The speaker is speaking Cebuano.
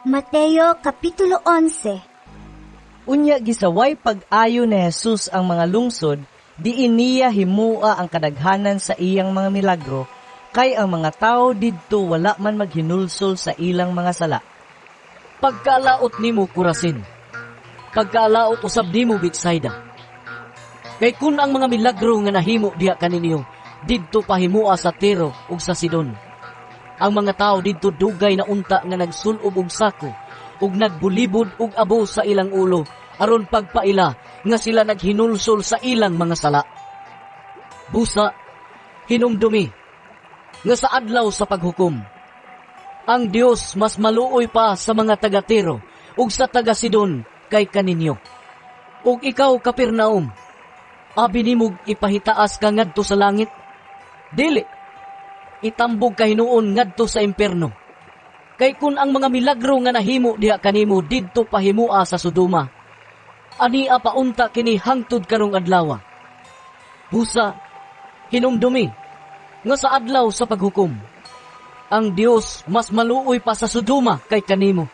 Mateo Kapitulo 11. Unya gisaway pag-ayo ni Jesus ang mga lungsod, diin niya himua ang kadaghanan sa iyang mga milagro, kay ang mga tawo didto wala man maghinulsol sa ilang mga sala. Pagkalaot nimo, Corazin! Pagkalaot usab nimo, Betsaida! Kay kun ang mga milagro nga nahimo diha kaninyo didto pahimua sa Tiro ug sa Sidon, ang mga tawo didto dugay na unta nga nagsulob og sako ug nagbulibod og abo sa ilang ulo aron pagpaila nga sila naghinulsol sa ilang mga sala. Busa, hinumdumi nga sa adlaw sa paghukom, ang Dios mas maluoy pa sa mga taga-Tiro ug sa taga-Sidon kay kaninyo. Ug ikaw, Capernaum, abi nimog ipahitaas ka ngadto sa langit? Dili. Itambog ka hinuon ngadto sa impierno. Kay kun ang mga milagro nga nahimo diha kanimo didto pahimua sa Sodoma, ania pa unta kini hangtod karong adlaw. Busa, hinumdumi nga sa adlaw sa paghukom, ang Dios mas maluoy pa sa Sodoma kay kanimo.